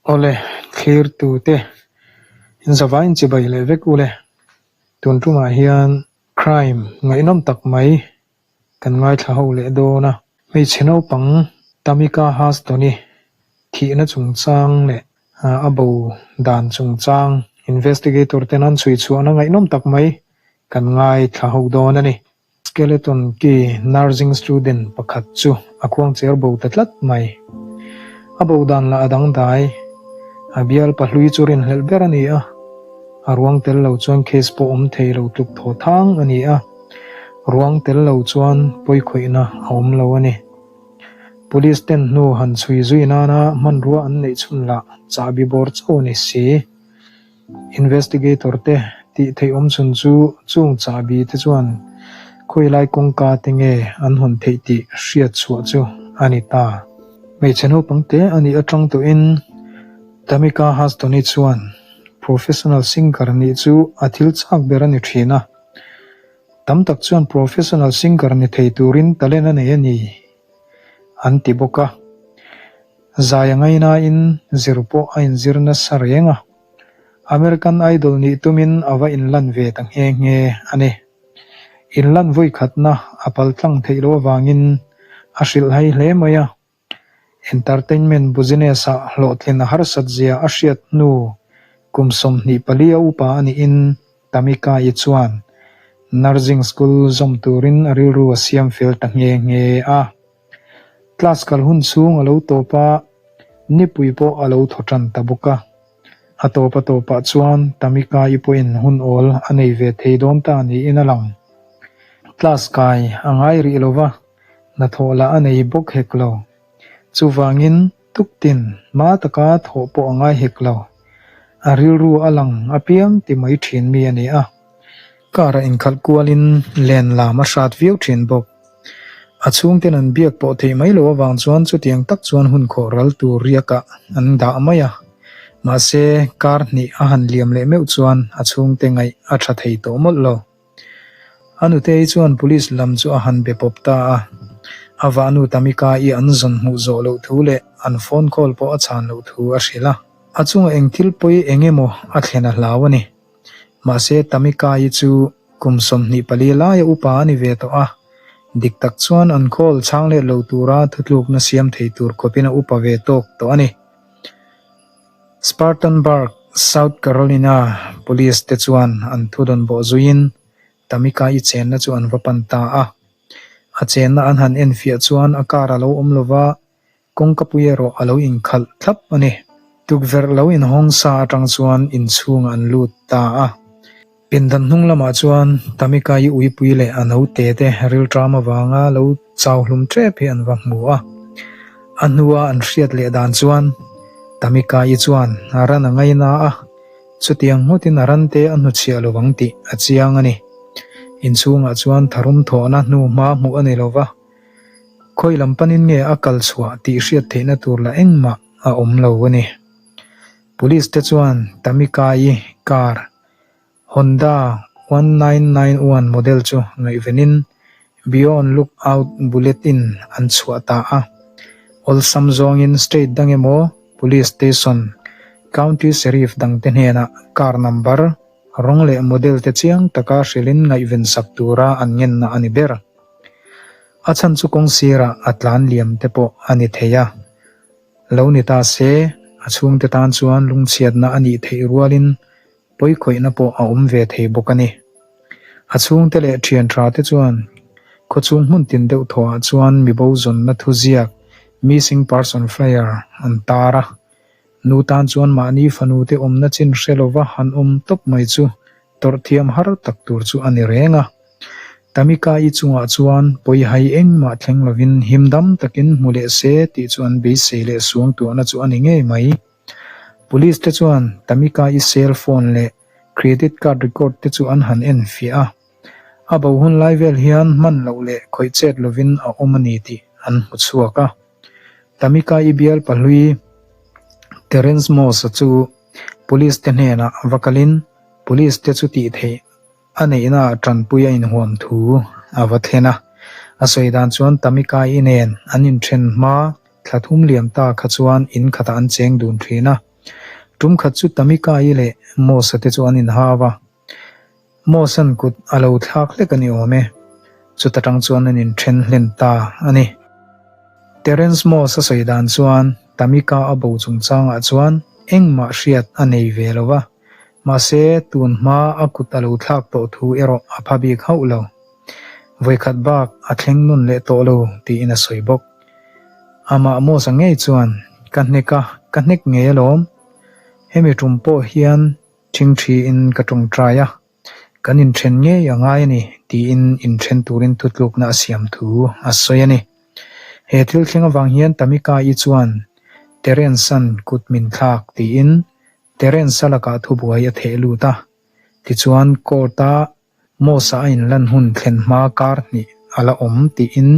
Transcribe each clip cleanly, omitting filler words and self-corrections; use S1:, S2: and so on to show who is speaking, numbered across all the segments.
S1: Awle, thlirtute inzavain chibai leh vek ule. Tun tumah hian crime ngaihnawm tak mai kan ngaithla ho leh dawn a. Hmeichhe naupang Tamika Huston-i thihna chungchang leh a bo dan chungchang investigator ten an chhui chhuahna ngaihnawm tak mai kan ngaithla ho dawn a ni. Skeleton Key nursing student pakhat chu a khuang cher bo ta tlat mai. A bo dan lah a dangdai. A bial pahlui chu rinhlelh ber a ni a, a ruang tel lo chuan case pawh awm thei lo tluk thaw thang a ni a, ruang tel lo chuan pawikhawihna a awm lo a ni. Police ten hnu han chhui zui nana hmanrua an neih chhun lah chahbi bawr chauh a ni si. Investigator te tih theih awm chhun chu chung chahbi te chuan khawilai kawngka te nge an hawn theih tih hriat chhuah chu a ni ta. Hmeichhe naupang te a nih atang tawhin Tamika Huston-i chuan professional singer nih chu a thil chak ber a ni thin a. Tam tak chuan professional singer ni thei turin talent a nei a ni an ti bawk a. Zai a ngainain zir pawh a inzir nasa reng a, American Idol nih tumin a va inlan ve ta nghe nghe a ni. Inlan vawi khatna a paltlang theih loh avangin a hrilhhai hle mai a, entertainment business-ah hlawhtlin a harsat zia a hriat hnu kum 24 a upa a nihin Tamika-i chuan nursing school zawm turin a rilru a siam fel ta nghe nghe a. Class kal hun chhung a lo tawp a, nipui pawh a lo thaw tan ta bawk a. A tawp a tawpah chuan Tamika-i pawhin hun awl a nei ve thei dawn ta niin a lang. Class kai a ngai rih lo va, hnathawh lah a nei bawk hek lo. Chuvangin tuktin hma taka thawh pawh a ngai hek lo. A rilru a lang apiang ti mai thin mi a ni a. Car a inkhalh kualin len lam a hrat viau thin bawk. A chhungten an biak pawh theih mai loh avang chuan chutiang tak chuan hun khawh ral tur riakah an dah mai a. Mahse, car hnih a han liam leh meuh chuan a chhungte ngaih a tha thei tawh mawlh lo. A nutei chuan police lam chu a han be pawp ta a. A vahnu Tamika-i an zawn hmuh zawh loh thu leh an phone call pawh a chhan loh thu a hrilh a. A chungah eng thil pawi eng emaw a thlen a hlau a ni. Mahse, Tamika-i chu kum 24 laia upa a ni ve tawh a, dik tak chuan an call chhang let lo tura thutlukna siam thei tur khawpin a upa ve tawk tawh a ni. Spartanburg, South Carolina Police te chuan an thudawn bawh zuiin Tamika-i chenna chu an va pan ta a. A chenna an han enfiah chuan a car a lo awm lova, Kawngkapui erawh a lo inkhalh thlap a ni. Tukverh lo inhawng sa atang chuan inchhungah an lut ta a. Pindan hnung lamah chuan Tamika-i uipui leh a naute te rilṭam avanga lo chau hlum ṭep hi an va hmu a. A hnua an hriat leh dan chuan Tamika-i chuan a ran a ngaina a, chutiang ngawtin a rante a hnuchhiah lo vang tih a chiang a ni. Inchhungah chuan tharum thawhna hnu hma hmuh a ni lo va. Khawi lam panin nge a kal chhuah tih hriat theihna tur lah engmah a awm lo a ni. Police te chuan Tamika-i car Honda 1991 model chu ngaihvenin Beyond Look Out Bulletin an chhuah ta a. Awlsam zawngin state dang emaw police station, county sheriff dangte hnenah car number, rawng leh model te chiang taka hrilhin ngaihven sak tura an ngenna a ni ber. A chhan chu kawng sirah a tlan liam te pawh a ni thei a. Lo ni ta se, a chhungte tan chuan lungchhiatna a nih theih rualin pawikhawihna pawh a awm ve thei bawk a ni. A chhungte leh thian tha te chuan khawchhung hmun tin deuh thawhah chuan mibo zawnna thuziak, missing person flyer, an tar a. Nu tan chuan mahni fanu te awmna chin hre lova han awm tawp mai chu tawrh thiam har tak tur chu a ni reng a. Tamika-i chungah chuan pawihai engmah thleng lovin him dam takin hmu leh se tih chu an beisei leh suang tuahna chu a ni ngei mai. Police te chuan Tamika-i cell phone leh credit card record te chu an han en fiah a. A bo hun lai vel hian hman loh leh khawih chet lovin a awm a ni tih an hmu chhuak a. Tamika-i bial pahlui Terence Moss-a chu Police te hnenah va kalin Police te chu tih theih A neihna ah tanpui a inhuam thu a va thlen a. A sawi dan chuan Tamika-i nen an inthen hma thla thum liam ta kha chuan in khatah an cheng dun thin a. Tum khat chu Tamika-i leh Moss-a te chu an inhau a. Moss-a'n kut a lo thlak hlek a ni awm e. Chuta tang chuan an inthen hlen ta a ni. Terence Moss-a sawi dan chuan Tamika a bo chungchangah chuan engmah hriat a nei ve lo va, mahse tun hma a kut a lo thlak tawh thu erawh a pha bik hauh lo. Vawikhat bak a thleng nun leh tawh lo tiin a sawi bawk. Amah Moss-a ngei chuan, Ka hnek a, ka hnek ngei alawm. Hemi tum pawh hian Ṭhingṭhiin ka ṭawngṭai a, kan inṭhen ngei a ngai a ni tiin inṭhen turin thutlukna a siam thu a sawi a ni. He thil thleng avang hian Tamika-i chuan Terence-a'n kut min thlak tiin Terence-a lakah thubuai a theh lut a, tichuan court-a Moss-a a inlan hun thlen hma kar hnih a la awm tiin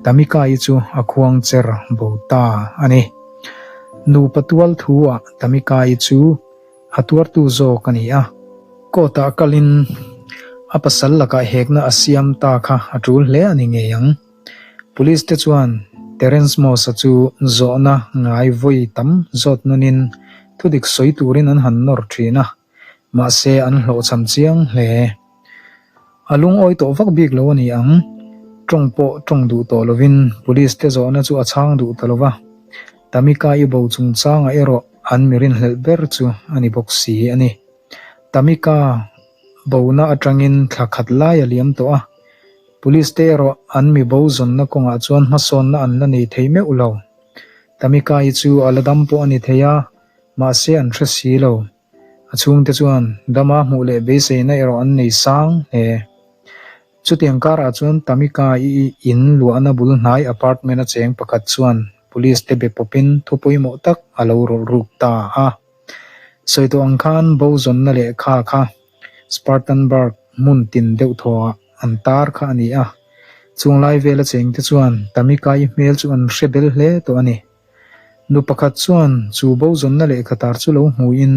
S1: Tamika-i chu a khuang cher bo ta a ni. Nupa tual thu-ah Tamika-i chu a tuartu zawk a ni a. Court-ah kalin a pasal lakah hekna a siam ta kha a tul hle a ni ngei ang. Police te chuan Terence Moss-a chu zawhna ngai vawi tam zawt nunin thudik sawi turin an han nawr thin a. Mahse an hlawhchham chiang hle. A lungawi tawh vak bik lo a ni ang. Tawng pawh tawng duh tawh lovin police te zawhna chu a chhang duh ta lo va. Tamika i bo chungchangah erawh an mi rinhlelh ber chu a ni bawk si a ni. Tamika bona atangin thla khat lai a liam tawh a. Police te erawh an mi bo zawnna kawngah chuan hmasawnna an la nei thei meuh lo. Tamika i chu a la dam pawh a ni thei a, mahse an hre si lo. A chhungte chuan dama hmuh leh beiseina erawh an nei sang hle. Chutiang karah chuan Tamika i in luahna bul hnai apartment a cheng pakhat chuan police te be pawpin thu pawimawh tak a lo rawlh ruk ta a. Sawi tawh ang khan bo zawnna lehkha kha Spartanburg hmun tin deuh thawhah an tar kha a ni a. Chung lai vela chengte chuan Tamika i hmel chu an hre bel hle tawh a ni. Nu pakhat chuan chu bo zawnna lehkha tar chu lo hmuin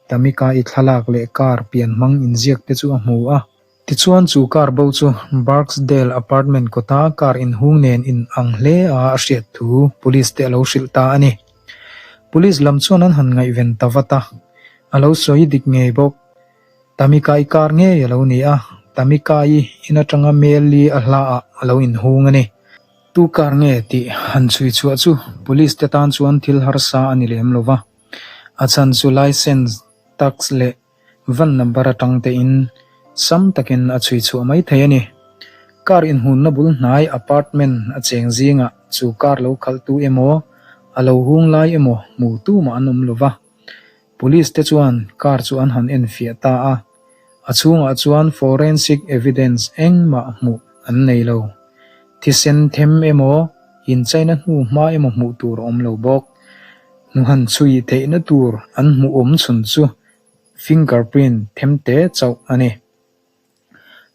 S1: Tamika i thlalak leh car pian hmang inziak te chu a hmu a. Tichuan chu car bo chu Barksdale apartment kawta car inhung nen in ang hle a a hriat thu police te a lo hrilh ta a ni. Police lam chuan an han ngaihven ta vat a, a lo sawi dik ngei bawk. Tamika i car ngei a lo ni a, Tamika i in atanga mel li a hla ah a lo inhung a ni. Tu kar nge tih han chhui chhuah chu police te tan chuan thil harsa a ni lem lo va, a chhan chu licence, tax leh van number atang tein sam takin a chhui chhuah mai thei a ni. Car inhunna bul hnai apartment a cheng zingah chu car lo khalhtu emaw, a lo hung lai emaw hmu tumah an awm lo va. Police te chuan car chu an han enfiah ta a, a chhungah chuan forensic evidence engmah hmuh an nei lo. Thisen them emaw, inchaina hnu hma emaw hmuh tur a awm lo bawk. Hnuhan chhui theihna tur an hmuh awm chhun chu fingerprint them te chauh a ni.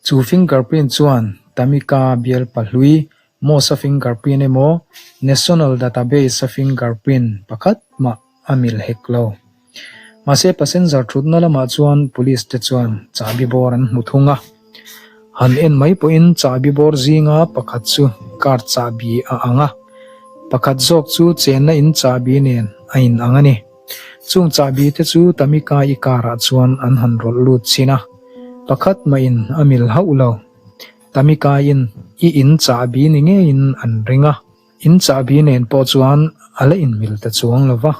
S1: Chu fingerprint chuan Tamika bial pahlui Moss-a fingerprint emaw National Database-a fingerprint pakhat mah a mil hek lo. Mahse passenger thutna lamah chuan police te chuan chahbi bawr an hmu thung a. Han en mai pawhin chahbi bawr zinga pakhat chu car chahbi a ang a, pakhat zawk chu chenna in chahbi nen a inang a ni. Chung chahbi te chu Tamika i car ah chuan an han rawlh lut chin a, pakhat mahin a mil hauh lo. Tamika in i in chahbi ni ngeiin an ring a, in chahbi nen pawh chuan a la inmil ta chuang lo va.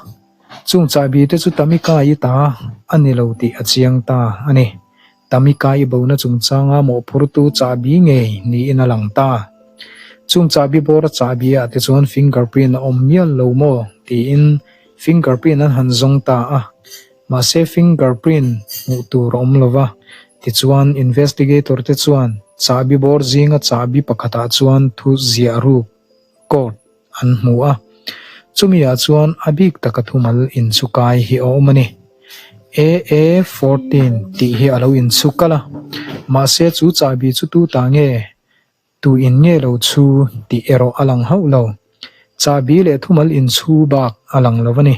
S1: Chung chahbi te chu Tamika i ta a ni lo tih a chiang ta a ni. Tamika i bona chungchanga mawhphurtu chahbi ngei niin a lang ta. Chung chahbi bawra chahbi ah te chuan fingerprint a awm mial lo maw tiin fingerprint an han zawng ta a. Mahse fingerprint hmuh tur a awm lo va, tichuan investigator te chuan chahbi bawr zinga chahbi pakhatah chuan thu ziah ruk code an hmu a, chumi ah chuan a bik taka thumal inchu kai hi a awm a ni. AA 14 tih hi a lo inchu kalh a, mahse chu chahbi chu tu ta nge Tu in nge lo chhu tih erawh a lang hauh lo. Chahbi leh thumal inchhu bak a lang lo a ni.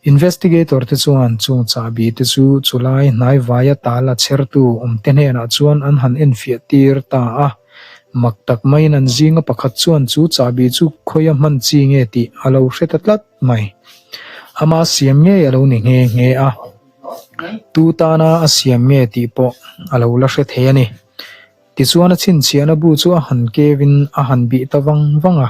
S1: Investigator te chuan chung chahbi te chu chulai hnai vaia tal a chhertu awmte hnenah chuan an han enfiah tir ta a. Mak tak maiin an zinga pakhat chuan chu chahbi chu khawia hman chi nge tih a lo hre ta tlat mai. Ama siam ngei a lo ni nghe nghe a, tu tana a siam nge tih pawh a lo la hre thei a ni. Tichuan a chhinchhiahna bu chu a han kevin a han bih ta vang vang a.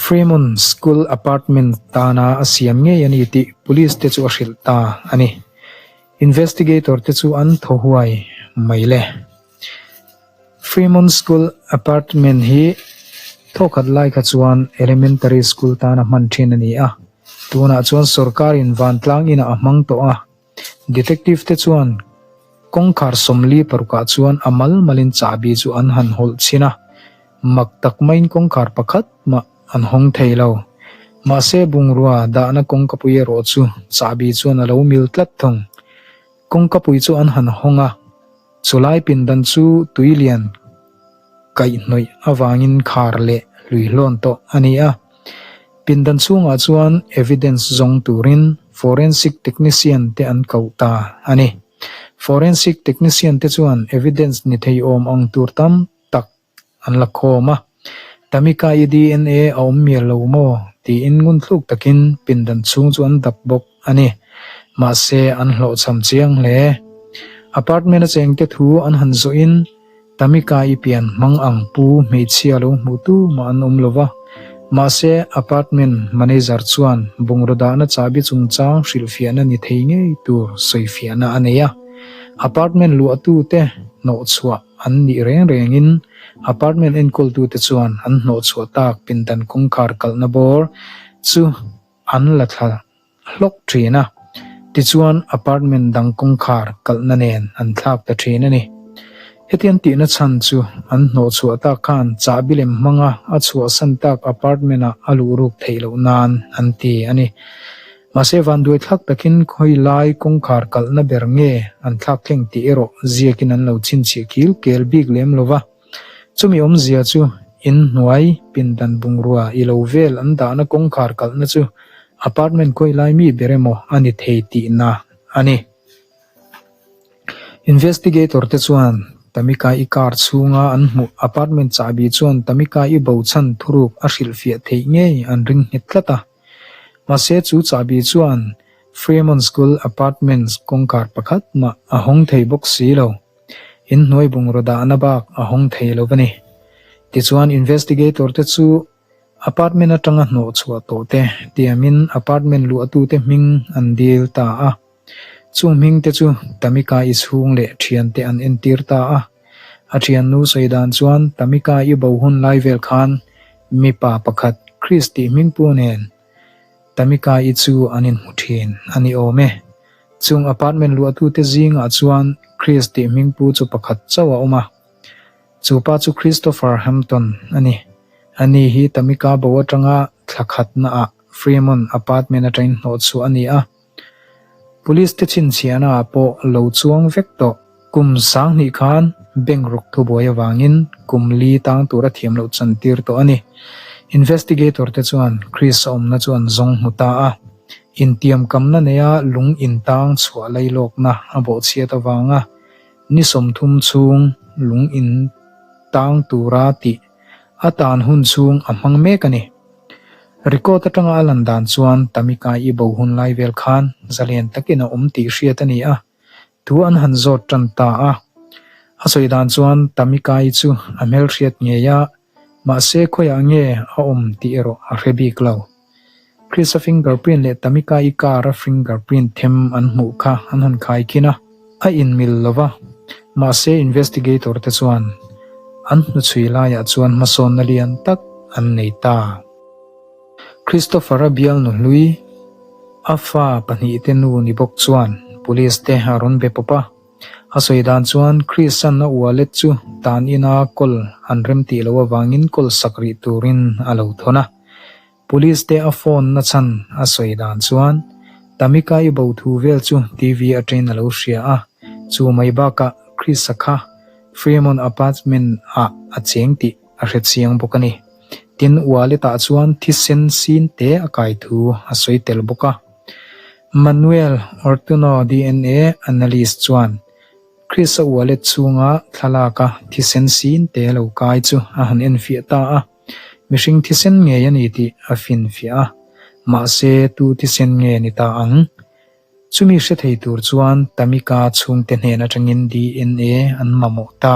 S1: Fremont School Apartment tana a siam ngei a ni tih police te chu a hrilh ta a ni. Investigator te chu an thaw huai mai le. Fremont School Apartment hi thawkhat lai kha chuan Elementary School tana hman thin a ni a, tunah chuan sorkarin vantlang inah a hmang tawh a. Detective te chuan kawngkhar 40 parukah chuan a mal malin chahbi chu an han hawlh chhin a, mak tak maiin kawngkhar pakhat mah an hawng thei lo. Mahse bungrua dahna kawngkapui erawh chu chahbi chuan a lo mil tlat thung. Kawngkapui chu an han hawng a, chulai pindan chu tui lian kaihhnawih avangin khar leh hlui hlawn tawh a ni a. Pindan chhungah chuan evidence zawng turin forensic technician te an koh ta a ni. Forensic technician te chuan evidence ni thei awm ang tur tam tak an la khawm a. Tamika-i DNA a awm mial lo maw? tiin ngunthluk takin pindan chhung chu an dap bawk a ni. Mahse, an hlawhchham chiang hle. Apartment a chengte thu an han zawhin Tamika-i pian hmang ang pu hmeichhia lo hmuh tu mah an awm lo va. Mahse, apartment manager chuan bungraw dahna chahbi chungchang hrilhfiahna ni thei ngei tur sawifiahna a nei a. Apartment luahtute hnawhchhuah an nih reng rengin apartment enkawltute chuan an hnawhchhuah tak pindan kawngkhar kalhna bawr chu an la thla hlawk thin a, tichuan apartment dang kawngkhar kalhna nen an thlak ta thin a ni. Hetiang tihna chhan chu an hnawhchhuah tak khan chahbi lem hmanga a chhuahsan tak apartment-ah a luh ruk theih loh nan an ti a ni. Mahse vanduai thlak takin khawi lai kawngkhar kalhna ber nge an thlak thleng tih erawh ziakin an lo chhinchhiah kil kel bik lem lo va. Chumi awmzia chu in hnuai pindan bungrua i lo vel an dahna kawngkhar kalhna chu apartment khawi lai mi ber emaw a ni thei tihna a ni. Investigator te chuan Tamika-i car chhunga an hmuh apartment chahbi chuan Tamika-i bochhan thuruk a hrilhfiah theih ngei an ring nghet tlat a. Mahse chu chahbi chuan Fremont School Apartments kawngkhar pakhat mah a hawng thei bawk si lo. In hnuai bungraw dahna bak a hawng thei lo a ni. Tichuan investigator te chu apartment atanga hnawh chhuah tawh te tiamin apartment luahtute hming an dil ta a. Chung hming te chu Tamika-i chhung leh thiante an entir ta a. A thiannu sawi dan chuan Tamika-i bo hun lai vel khan mipa pakhat Chris tih hmingpu nen Tamika-i chu an inhmu thin a ni awm e. Chung apartment luahtute zingah chuan Chris tih hmingpu chu pakhat chauh a awm a. Chu pa chu Christopher Hampton a ni. Ani hi Tamika bo atanga thla khatnaah Fremont apartment atangin hnawhchhuah a ni a. Police te chhinchhiahna ah pawh lo chuang vek tawh. Kum 2000 khan bank ruk thubuai avangin kum li tang tura thiam loh chan tir tawh a ni. Investigator te chuan Chris a awmna chu an zawng hmu ta a. Intiamkamna neia lung intang chhuah lailawkna a bawhchhiat avanga ni 30 chhung lung intang tura tih a tan hun chhung a hmang mek a ni. Record atanga a lan dan chuan Tamika-i bo hun lai vel khan zalen takin a awm tih hriat a ni a, thu an han zawt tan ta a. A sawi dan chuan Tamika-i chu a hmelhriat ngei a, mahse khawiah nge a awm tih erawh a hre bik lo. Chris-a fingerprint leh Tamika-i car-a fingerprint them an hmuh kha an han khai khin a, a inmil lo va. Mahse investigator te chuan an hnuchhui laiah chuan hmasawnna lian tak an nei ta. Christopher-a bialnu hlui, a fa pahnihte nu ni bawk chuan police te a rawn be pawp a. A sawi dan chuan Chris-a'n a wallet chu tan ina kawl an remtih loh avangin kawl sak rih turin a lo thawn a. Police te a phone na chhan a sawi dan chuan Tamika-i bo thu vel chu TV atangin a lo hria a, chu mai bakah Chris-a kha Fremont Apartment ah a cheng tih a hre chiang bawk a ni. Tin, wallet ah chuan thisen sin te a kai thu a sawi tel bawk a. Manuel Ortuno DNA analyst chuan Chris-a wallet chhunga thlalaka thisen sin te lo kai chu a han enfiah ta a. Mihring thisen ngei a ni tih a finfiah a. Mahse, tu thisen nge ni ta ang? Chumi hre thei tur chuan Tamika chhungte hnen atangin DNA an mamawh ta.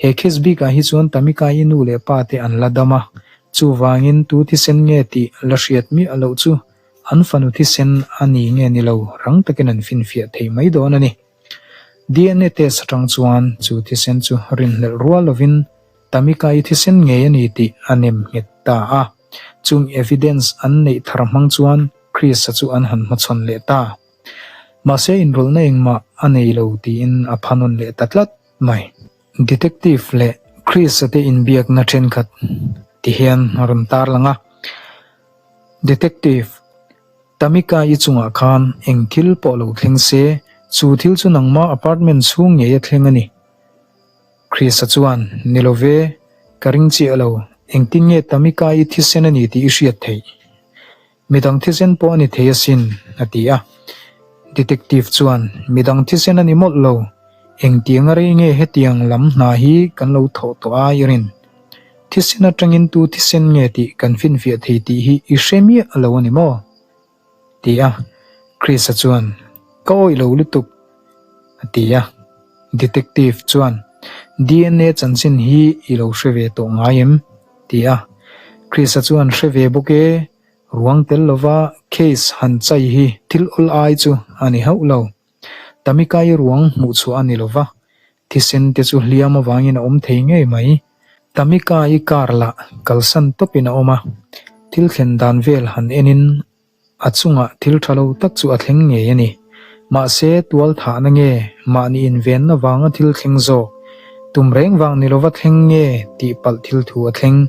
S1: He case bikah hi chuan Tamika-i nu leh pa te an la dam a, chuvangin tu thisen nge tih la hriat miah loh chu an fanu thisen a ni nge ni lo rang takin an finfiah thei mai dawn a ni. DNA test atang chuan chu thisen chu rinhlelh rual lovin Tamika-i thisen ngei a ni tih a nem nghet ta a. Chung evidence an neih thar hmang chuan Chris-a chu an han hmachhawn leh ta. Mahse inrawlhna engmah a nei lo tiin a phanawn leh ta tlat mai. Detective leh Chris-a te inbiakna thenkhat ti hian a rawn tarlang a. Detective, Tamika-i chungah khan eng thil pawh lo thleng se, chu thil chu nangma apartment chhung ngei a thleng a ni. Chris-a chuan, Ni lo ve, ka ring chiah lo, engtin nge Tamika-i thisen a ni tih i hriat theih? Midang thisen pawh a ni thei asin, a ti a. Detective chuan, Midang thisen a ni mawlh lo, engtiang a rei nge hetiang lam hna hi kan lo thawh tawh a i rin? Thisen atangin tu thisen nge tih kan finfiah thei tih hi i hre miah lo a ni maw? Ti a. Chris-a chuan, Ka awih lo lutuk, a ti a. Detective chuan, DNA chanchin hi i lo hre ve tawh ngai em? Ti a. Chris-a chuan, Hre ve bawk e, ruang tel lova case han chai hi thil awl ai chu a ni hauh lo. Tamika-i ruang hmuh chhuah a ni lova, thisen te chu hliam avangin a awm thei ngei mai. Tamika-i car lah kalsan tawpin a awm a, thil thlen dan vel han enin A chungah thil tha lo tak chu a thleng ngei a ni. Mahse, tual thahna nge mahni invenna vanga thil thleng zawk? Tum reng vang ni lova thleng nge tih palh thil thu a thleng?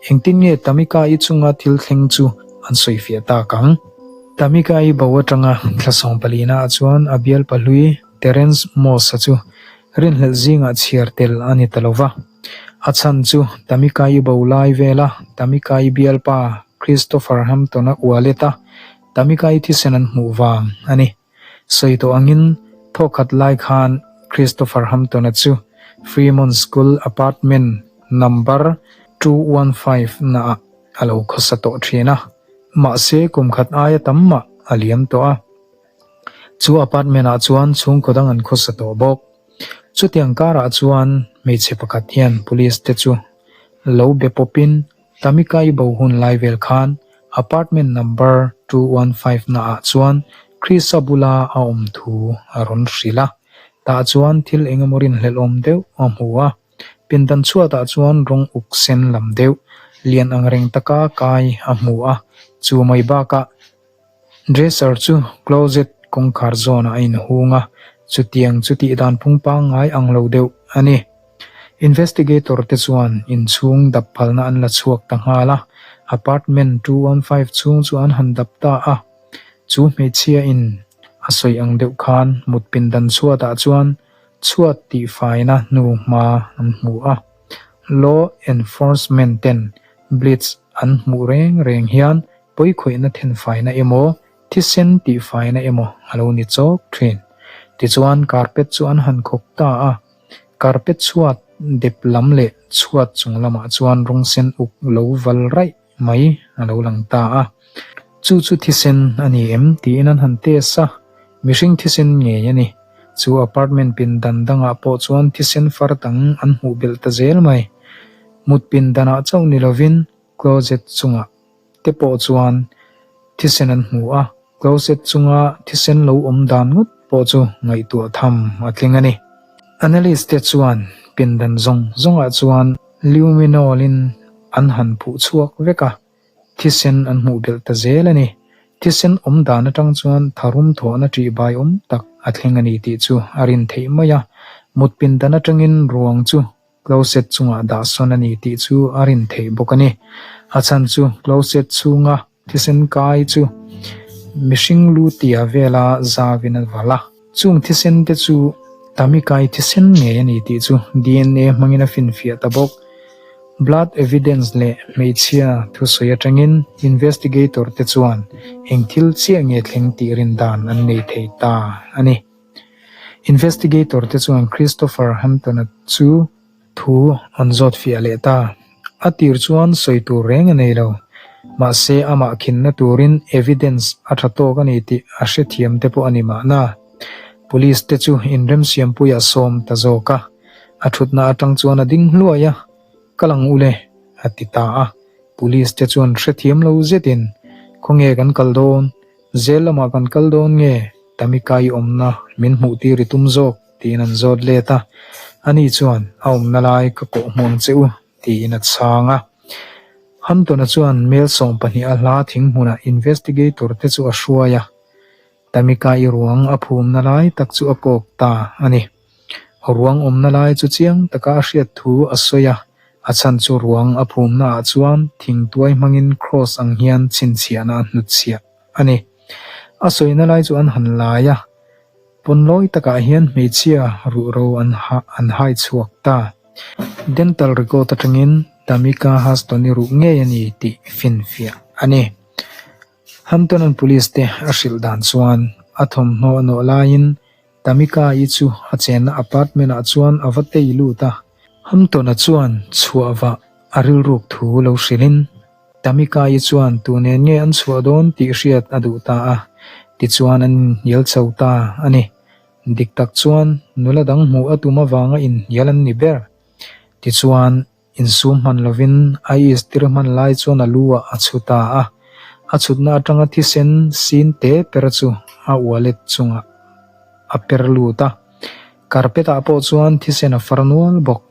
S1: Engtin nge Tamika-i chunga thil thleng chu an sawifiah tak ang? Tamika-i bo atanga thla sawmpalina ah chuan a bial pahlui Terence Moss-a chu rinhlelh zingah chhiar tel a ni ta lova. A chhan chu Tamika-i bo lai vela Tamika-i bialpa Christopher Hampton-a ualet a, Tamika-i thisen an hmuh vang a ni. Sawi tawh angin thawkhat lai khan Christopher Hampton-a chu Fremont School Apartment number 215 naah a lo khawsa tawh thin a, mahse kum khat aia tam mah a liam tawh a. Chu apartment-ah chuan chhungkaw dang an khawsa tawh bawk. Chutiang karah chuan hmeichhe pakhat hian police te chu lo be pawpin Tamika-i bo hun lai vel khan apartment number 215 naah chuan Chris-a bula a awm thu a rawn hrilh a. Tah chuan thil eng emaw rinhlelhawm deuh a hmu a. Pindan chhuatah chuan rawng uk sen lam deuh lian angreng taka kai a hmu a. Chu mai bakah Dresser chu closet kawngkhar zawnah a inhung a, chutiang chu tih dan phung pangngai ang lo deuh a ni. Investigator te chuan inchhung dap phalna an la chhuak ta nghal a, apartment 215 chhung chu an han dap ta a. Chu hmeichhia in a sawi ang deuh khan mut pindan chhuatah chuan chhuat tihfaina hnu hma an hmu a. Law enforcement ten blitz an hmuh reng reng hian Pawikhawihna thenfaina emaw, thisen tihfaina emaw a lo ni chawk thin. Tichuan carpet chu an han khawk ta a, carpet chhuat dep lam leh chhuat chung lamah chuan rawng sen uk lo val raih mai a lo lang ta a. Chu chu thisen a ni em tiin an han test a, mihring thisen ngei a ni. Chu apartment pindan dangah pawh chuan thisen far dang an hmuh belh ta zel mai. Mut pindanah chauh ni lovin closet chungah te pawh chuan thisen an hmu a, closet chunga thisen lo awm dan ngawt pawh chu ngaihtuah tham a tling a ni. Analyst te chuan pindan zawng zawngah chuan luminol in an han phuh chhuak vek a, thisen an hmuh belh ta zel a ni. Thisen awm dan atang chuan tharum thawhna ṭihbai awm tak a thleng a ni tih chu a rin theih mai a, mut pindan atangin ruang chu Closet chungah dah sawn a ni tih chu a rin theih bawk a ni. A chhan chu closet chhunga thisen kai chu mihring lu tia vela zavin a val a. Chung thisen te chu Tamika-i thisen ngei a ni tih chu DNA hmangin a finfiah ta bawk. Blood evidence leh hmeichhia thusawi atangin investigator te chuan eng thil chiah nge thleng tih rin dan an nei thei ta a ni. Investigator te chuan Christopher Hampton-a chu thu an zawt fiah leh ta. A tir chuan sawi tur reng a nei lo. Mahse, amah khinna turin evidence a tha tawk a ni tih a hrethiam te pawh a ni mahna. Police te chu inremsiampuiah sawm ta zawk a, a thutna atang chuan a ding hluai a, Ka lang ule, a ti ta a. Police te chuan hrethiam lo zetin, Khawnge kan kal dawn? Zel lamah kan kal dawn nge? Tamika i awmna min hmuh tir i tum zawk? tiin an zawt let a. Ani chuan, A awmna lai ka kawh hmuh ang che u, tiin a chhang a. Hampton-a chuan mel 12 a hla thing hmunah investigator te chu a hruai a. Tamika i ruang a phumna lai tak chu a kawk ta a ni. Ruang awmna lai chu chiang taka a hriat thu a sawi a, a chhan chu ruang a phumna ah chuan thingtuai hmangin cross ang hian chhinchhiahna a hnutchhiah a ni. A sawina lai chu an han lai a, pawnlawi takah hian hmeichhia ruhro an an hai chhuak ta. Dental record atangin Tamika Huston i ruh ngei a ni tih finfiah a ni. Hampton-a'n police te a hrilh dan chuan a thawmhnaw a nawh laiin Tamika-i chu a chenna apartment-ah chuan a va tei lut a. Hampton-a chuan chhuah vah a rilruk thu lo hrilhin Tamika-i chuan tu nen nge an chhuah dawn tih hriat a duh ta a, tichuan an inhnial chho ta a ni. Dik tak chuan nula dang hmuh a tum avanga inhnial an ni ber. Tichuan. Insum hman lovin a istir hman lai chuan a lu ah a chhu ta a, a chhutna atanga thisen sin te per chu a wallet chungah a per lut a, carpet ah pawh chuan thisen a far nual bawk.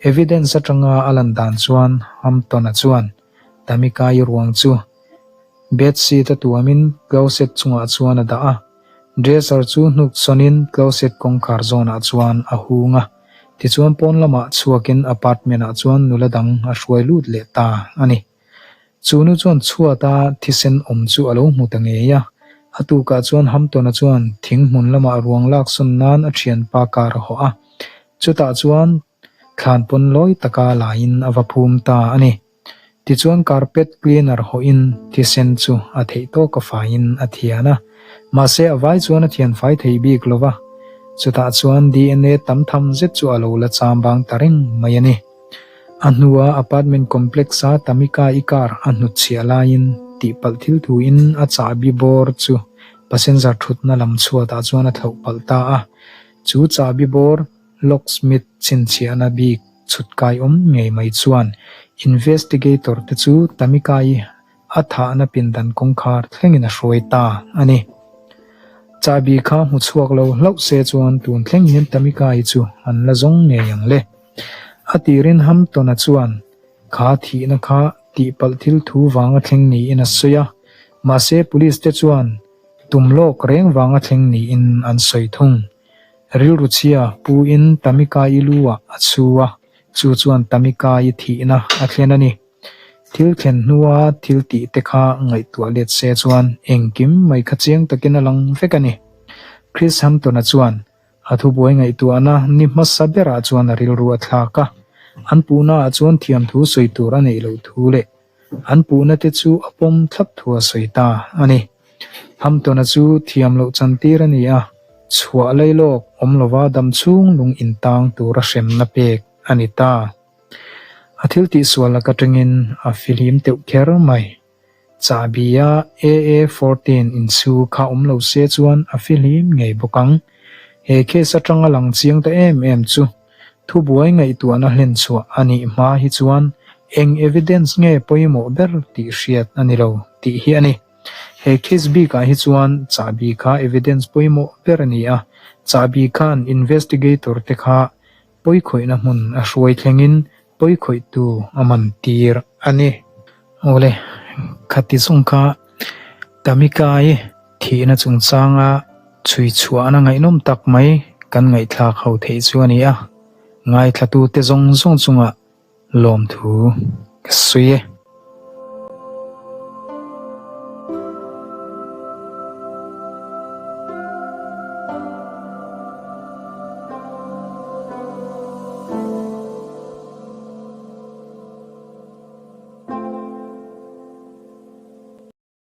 S1: Evidence atanga a lan dan chuan Hampton-a chuan Tamika-i ruang chu Bedsheet a tuamin closet chungah chuan a dah a, dresser chu hnuk sawnin closet kawngkhar zawnah chuan a hung a. Tichuan pawn lamah chhuakin apartment ah chuan nula dang a hruai lut leh ta a ni. Chu nu chuan chhuata thisen awm chu a lo hmu ta ngei a, a tukah chuan Hampton-a chuan thing hmun lamah ruang laksawn nan a thianpa kar a hawh a, chutah chuan thlan pawn lawi taka laiin a va phum ta a ni. Tichuan carpet cleaner hawhin thisen chu a theih tawk a faiin a thian a, mahse a vai chuan a thian fai thei bik lo va, chutah chuan DNA tam tham zet chu a lo la cham bang ta reng mai a ni. A hnua apartment complex-a Tamika-i car a hnutchhiah laiin tihpalh thil thuin a chahbi bawr chu passenger thutna lam chhuatah chuan a thlauh palh ta a, chu chahbi bawr Locksmith chhinchhiahna bik chhut kai awm ngei mai chuan investigator te chu Tamika-i a thahna pindan kawngkhar thlengin a hruai ta a ni. Chahbi kha hmu chhuak lo hlauh se chuan tun thleng hian Tamika-i chu an la zawng ngei ang le. A tirin Hampton-a chuan kha thihna kha tihpalh thil thu vanga thleng niin a sawi a, mahse police te chuan tum lawk reng vanga thleng niin an sawi thung. Rilru chhia pu in Tamika-i lu ah a chhu a, chu chuan Tamika-i thihna a thlen a ni. Thil thlen hnua thil tih te kha ngaihtuah let se chuan engkim mai kha chiang takin a lang vek a ni. Chris Hampton-a chuan a thubuai ngaihtuahna ni hmasa berah chuan a rilru a thlak a, an puhna ah chuan thiamthu sawi tur a neih loh thu leh an puhna te chu a pawm thlap thu a sawi ta a ni. Hampton-a chu thiam loh chantir a ni a, chhuah lailawk awm lova dam chhung lung intang tura hremna pek a ni ta. A thil tihsual lak atangin a fihlim teuh kher mai. Chahbi-a AA 14 inchhu kha awm lo se chuan a fihlim ngei bawk ang. He case atanga lang chiang ta em em chu thubuai ngaihtuahna hlenchhuah a nih hma hi chuan eng evidence nge pawimawh ber tih hriat a ni lo tih hi a ni. He case bikah hi chuan chahbi kha evidence pawimawh ber a ni a, chahbi khan investigator te kha pawikhawihna hmun a hruai thlengin pawikhawihtu a man tir a ni. Awle, khati zawng kha Tamika-i thihna chungchanga chhui chhuahna ngaihnawm tak mai kan ngaihthlak ho theih chu a ni a, ngaithlatute zawng zawng chungah lawmthu ka sawi e.